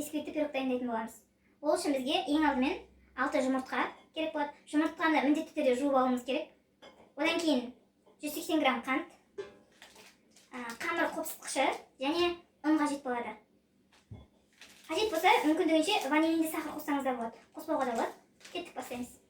Бисквитті пирог дайындайтын боламыз. Ол үшін бізге ең алдымен 6 жұмыртқа керек болады. Жұмыртқаны міндетті түрде жуып алуымыз керек. Одан кейін 180 грамм қант, қамыр қопсытқышы және ұн қажет болады. Қажет болса, мүмкіндігінше ванилинді сахар қоссаңыз да болады, қоспауға да болады. Кеттік, бастаймыз.